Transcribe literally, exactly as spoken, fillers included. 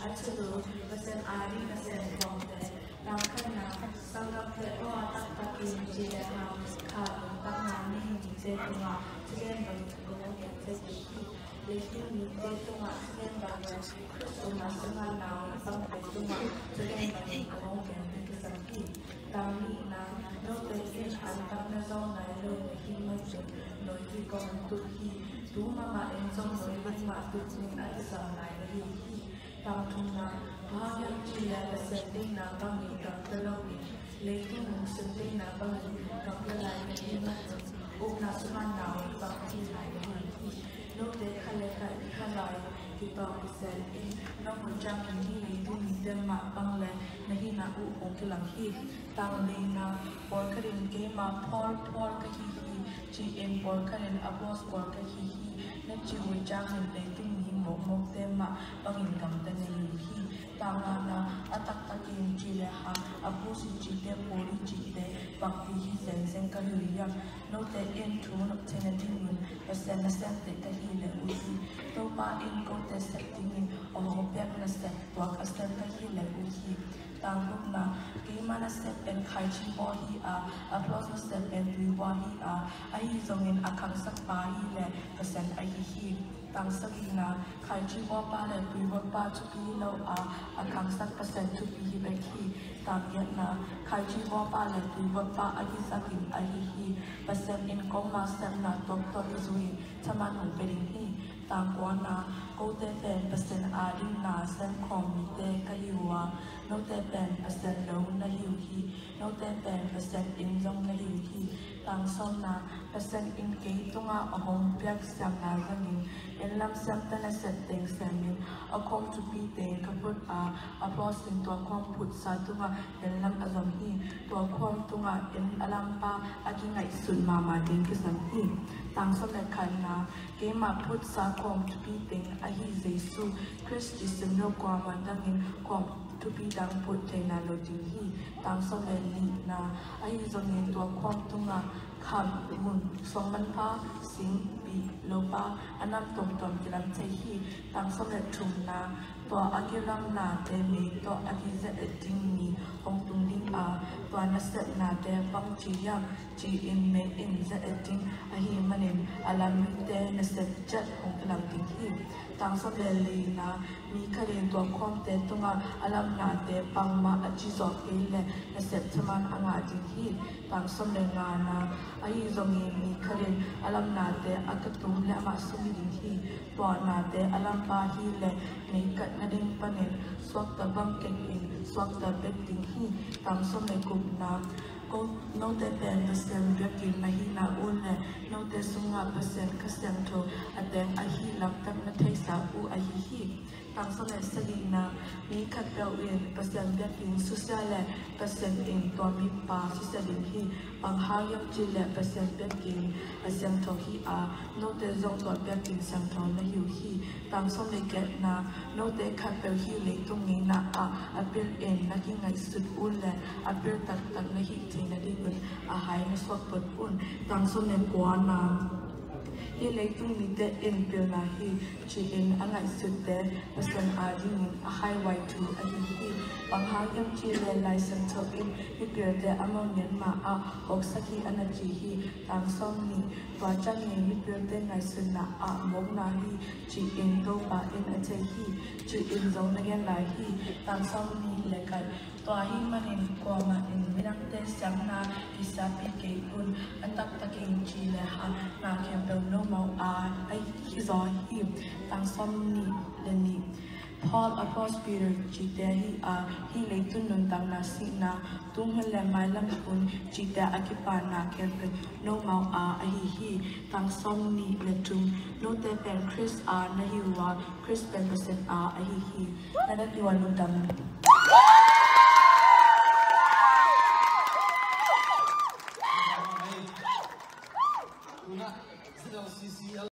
A thutu, Pasian ading na sem khawmte. Tang khatna, sanggamte aw, a taktakin ci le hang, kha nuntakna nei mite tungah thugen bangin kong hong gen thei hi. Leitung mite tungah thugen bangin, Khrist omna sunga nau i pangte tungah thugen bangin kong hong gen thei kisam hi. Tang nihna, note in an tang na zawng nai lo na hih manin, nawi kong hong tup hi. Tu mahmah in zong nawi mahmah tup ding a kisam nai na hi hi. Tang thumna, bang hang hiam cih leh Pasian deihna bangin gamta loin, leitung lungsim deihna bangin gamta lai ka hih manin, upna sungah nau i pang thei lai ka hi hi. Note khat le khat i kha lai kipau Pasian in nong hun ciangin hih leitung mite mah bang le na hihna uh hong kilang hi. Tang lina, pawlkhat in keima Paul, Paul ka hi hi, ci-in pawlkhat in Apollos, Paul ka hi hi, na ci uh ciangin leitung mi mawkmawkte mah bangin gamta na hi uh hi. Tang ngana, a taktakin ci le hang, Apollos cihte, Paul cihte, bangpi hi zenzen ka hi uh hiam? Note in thu nop theihna dingun Pasian nasemte ka hi le uh hi. Topa in kote sep dingin a hong piak nasep tuak a sem ka hi le uh hi. Tang gukna, keima nasep pen khaici baw hi a, Apollos nasep pen tuibua hi a, ahi zongin a khangsakpa hi le Pasian ahi hi. Tang sagihna, khaici bawpa le tuibuapa thupi hi lo a, a khangsak Pasian thupi hi bek hi. Tang giatna, khaici bawpa le tuibuapa a kizakin ahi hi. Pasian in kongma sepna tuaktuak i zuin thaman hong pia ding hi. Tang kuana, kote pen Pasian ading na sem khawm mite ka hi uh a, note pen Pasian lo na hi uh hi. Note pen Pasian in zong na hi uh hi. Tang sawmna, Pasian in kei tungah a hong piak siamna zangin, inn lam siamte nasep teng semin, a khawm thupi teng ka phut a, Apollos in tua khawm phutsa tungah inn lam a zom hi. Tua khawm tungah inn a lampa a kingaihsut mahmah ding kisam hi. Tang sawm le khatna, keima phutsa khawm thupi teng ahi Jesu Khrist i sim lo kuamah dangin khawm thupi dang phut theihna lo ding hi. Tang sawm le nihna, ahi zongin tua khawm tungah kham, mun, suangmanpha, singpi, lopa, a nam tuamtuam kilam thei hi. Tang sawm le thumna, tua a kilamnate mei tawh a kizet ding ni hong tung ding a, tua nasepnate bangci hiam ci-in mei in zet ding ahih manin a lam mite nasep ciat hong kilam ding hi. Tang sawm le lina, mi khat in tua khawmte tungah a lamnate bangmah a ci zawh kei leh nasep thaman a ngah ding hi. Tang sawm le ngana, ahi zongin mi khat in a lamnate a katum leh amah sung hi ding hi. Tua nate a lampa hi leh mei kat nading panin suakta bang kekin suakta bek ding hi. Tang sawm le gukna, ko note pen Pasian biakinn na hihna un leh note sungah Pasian Kha Siangtho a teng ahi lamtak na theihsa uh ahi hi. Tang sawm le sagihna, mi khatpeuh in Pasian biakinn susia leh Pasian in tua mipa susia ding hi. Bang hang hiam cih leh Pasian biakinn a siangtho hi a, note zong tua biakinn siangtho na hi uh hi. Tang sawm le giatna, note khatpeuh hih leitung ngeina ah a pil in na kingaihsut un leh a pil taktak na hih theihna dingun a hai na suak phot un. Tang sawm le kuana, hih leitung mite in pilna hi ci-in a ngaihsutte Pasian adingin a haihuai thu ahi hi. Bang hang hiam cih leh Lai Siangtho in mipilte a mawh ngiat ma-ah mawksak hi a na ci hi. Tang sawm nih, tua ciangin mipilte ngaihsutna ah mawkna hi ci-in Topa in a thei hi ci-in zong na gen lai hi. Tang sawm nih le khat, tua ahih manin kuamah in midangte siamna kisiapi kei un. A taktakin ci le hang, na khempeuh nomau a, ahi zaw hi. Tang sawm nih le nih, Paul, Apollos, Peter cihte hi a, hih leitung nuntakna sihna, tunghun le mailam hun cihte a kipana khempeuh nomau a ahi hi. Tang sawm nih le thum, note pen Khrist a na hi uh a, Khrist pen Pasian a ahi hi. Na dat uh a lungdam.